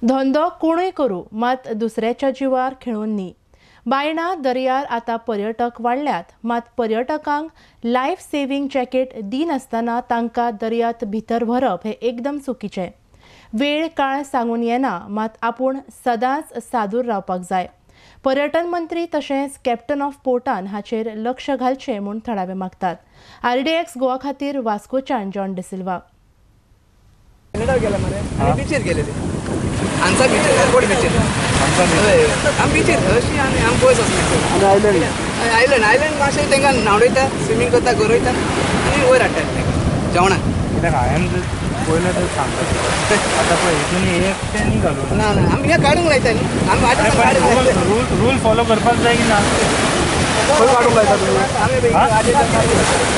धंदो कोणूय करूं मात दुसऱ्याच्या जिवार खेळून न्ही। बायणा दर्यार आतां पर्यटक वाडल्यात मात पर्यटकांक लायफ सेव्हिंग जॅकेट दिनासतना तांकां दर्यांत भितर व्हरप हें एकदम चुकीचें। वेळ काळ सांगून येना मात आपूण सदांच सादूर रावपाक जाय। पर्यटन मंत्री तशेंच कॅप्टन ऑफ पोर्टान हाचेर लक्ष घालचें म्हूण थळावे मागतात। आरडीएक्स गोवा खातीर वास्कोच्यान जॉन डिसिल्वा। बिचेर गेलेले आमचा बिचेर एअरपोर्ट बिचेर आमी बिचेर अशी आमी आम पयस वचना आयलंड आयलंड आयलंड मातशें तांकां न्हांवडयता स्विमींग करता गरयता आनी वयर हाडटा तांकां जेवणाक। कित्याक हांवें पयलें तर सांगता आतां पळय हितून एकट्यांनी घालूं ना ना आमी हें काडूंक लायता न्ही आमी वाटेर रूल रूल फॉलो करपाक जाय की ना? खंय काडूंक लायता तुमी?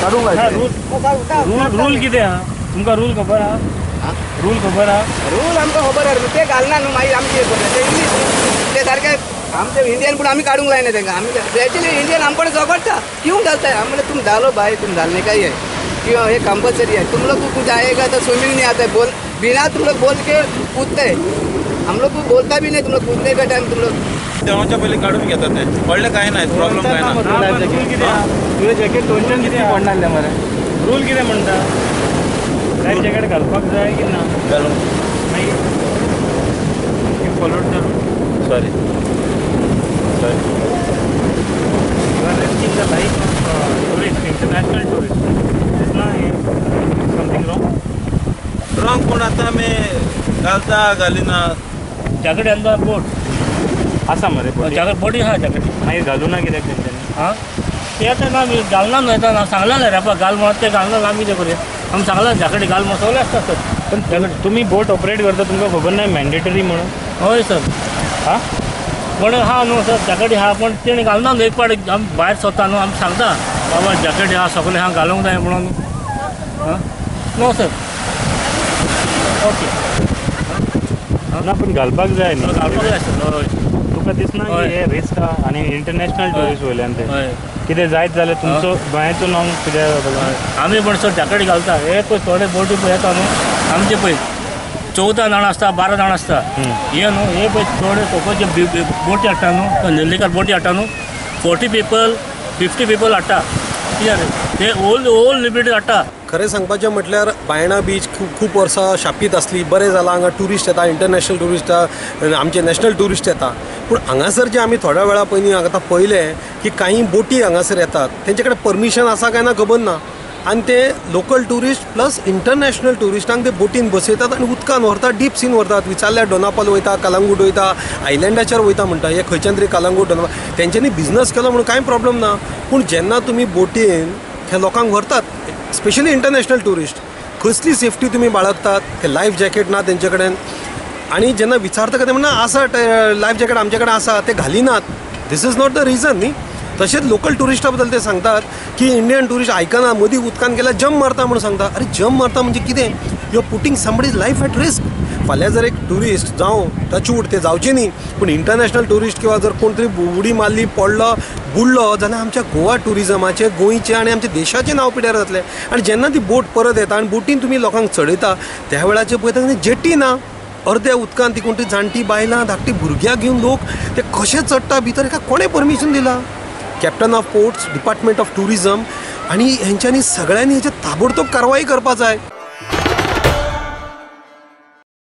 काडूंक लायता रूल रूल कितें आहा तुमकां? रूल खबर आहा? रूल खबर आहा? रूल आमकां खबर आहा ते घालना न्हू मागीर आमचे ते इंग्लीश ते सारके आमचे इंडियन पूण आमी काडूंक लायना तांकां। आमी एक्चुअली इंडियन आमकडे झगडटा क्यों घालता? आमी म्हणलें तुम डालो भाई तुम डालने का ही है क्यों ये कंपलसरी है। तुम लोग को कुछ आएगा तो स्विमिंग नहीं आता है बोल बिना तुम लोग बोल के कूदते हैं। हम लोग को बोलता भी नहीं तुम लोग कूदने का टाइम तुम लोग देवच्या पयलीं काडून घेतात ते व्हडलें कांय ना प्रॉब्लम कांय ना। तुवें जॅकेट दोनच्यान कितें पडनासलें मरे? रूल कितें म्हणटा? लायफ जॅकेट घालपाक जाय की ना? घालूंक मागीर you followed the rule. Sorry sorry you are risking the life of tourist, international tourist. Is ना समथींग रॉंग? रॉंग पूण आतां आमी घालता घालिना जॅकेट आनी बोट आसा मरे जॅकेट बोटी आसा जॅकेट मागीर घालूं ना कित्याक तेंच्यांनी? आं ते आतां ना घालना न्हय आतां सांगलां न्हय रे घाल म्हणून ते घालना आमी कितें करुया? आमी सांगलां जॅकेट घाल म्हणून सगळें आसता सर। पण तुमी बोट ऑपरेट करता तुमकां खबर ना मॅन्डेटरी म्हणून? हय सर। आं पण आहा न्हू सर जॅकेट आहा पण तेणी घालना न्हू एक पाट आमी भायर सरता न्हू आमी सांगता बाबा जॅकेट आहा सगळें आहा घालूंक जाय म्हणून। आं नो सर ओके ना पण घालपाक जाय न्ही? घालपाक जाय सर। हय तुका दिसना की हे रिस्क आहा आनी इंटरनॅशनल ट्युरिस्ट वयल्यान ते हय कितें जायत जाल्यार तुमचो गोंयाचो नांव कितें जातलें? आमी पण सर जॅकेट घालता हे पळय थोडे बोटी पळय येता न्हू आमचे पळय 14 जाण आसता 12 जाण आसता हे न्हू हे पळय थोडे सपोज बोटी हाडटा न्हू नेल्लीकार बोटी हाडटा न्हू 40 पीपल 50 पीपल हाडटा कित्याक ते ओल्ड ओल्ड लिमिटेड हाडटा। खरें सांगपाचें म्हटल्यार बायणा बीच खूब खूब वर्सां शापीत आसली। बरें जालां हांगा ट्युरिस्ट येता, इंटरनॅशनल ट्युरिस्ट आमचे नॅशनल ट्युरिस्ट येता। पूण हांगासर जे आमी थोड्या वेळा पयलीं आतां पळयलें की कांय बोटी हांगासर येतात तेंचे कडेन परमिशन आसा काय ना खबर ना आनी ते लोकल ट्युरिस्ट प्लस इंटरनॅशनल ट्युरिस्टांक ते बोटीन बसयतात आनी उदकान व्हरतात, डीप सीन व्हरतात। विचारल्यार डोनापाल वयता, कलंगूट वयता, आयलंडाचेर वयता म्हणटा। हे खंयच्यान तरी कलंगूट डोनापाल तेंच्यांनी बिजनस केलो म्हणून कांय प्रॉब्लम ना पूण जेन्ना तुमी बोटीन हे लोकांक व्हरतात स्पेशली इंटरनॅशनल ट्युरिस्ट कसली सेफ्टी तुमी बाळगतात? ते लायफ जॅकेट ना तेंचे कडेन आनी जेन्ना विचारता कितें म्हणटा आसा लायफ जॅकेट आमचे कडेन आसा ते घालिनात। This is not the reason न्ही। तशेंच लोकल ट्युरिस्टा बद्दल ते सांगतात की इंडियन ट्युरिस्ट आयकना मदीं उदकान गेल्यार जम्प मारता म्हणून सांगता। अरे जम्प मारता म्हणजे कितें? You are putting somebody's life at risk. फाल्यां जर एक ट्युरिस्ट जावं टचवूड ते जावचे न्ही पूण इंटरनॅशनल ट्युरिस्ट किंवा जर कोण तरी उडी मारली पडलो बुडलो जाल्यार आमच्या गोवा ट्युरिजमाचें गोंयचें आनी आमच्या देशाचें नांव पिड्यार जातलें। आनी जेन्ना ती बोट परत येता आनी बोटीन तुमी लोकांक चडयता त्या वेळाचेर पळयता जेटी ना, अर्द्या उदकान ती कोण तरी जाणटी बायलां धाकटी भुरग्यां घेवन लोक ते कशे चडटा भितर हेका कोणें परमिशन दिलां? Captain of ports, department of tourism आनी हेंच्यांनी सगळ्यांनी हेचेर ताबडतोब कारवाई करपाक जाय।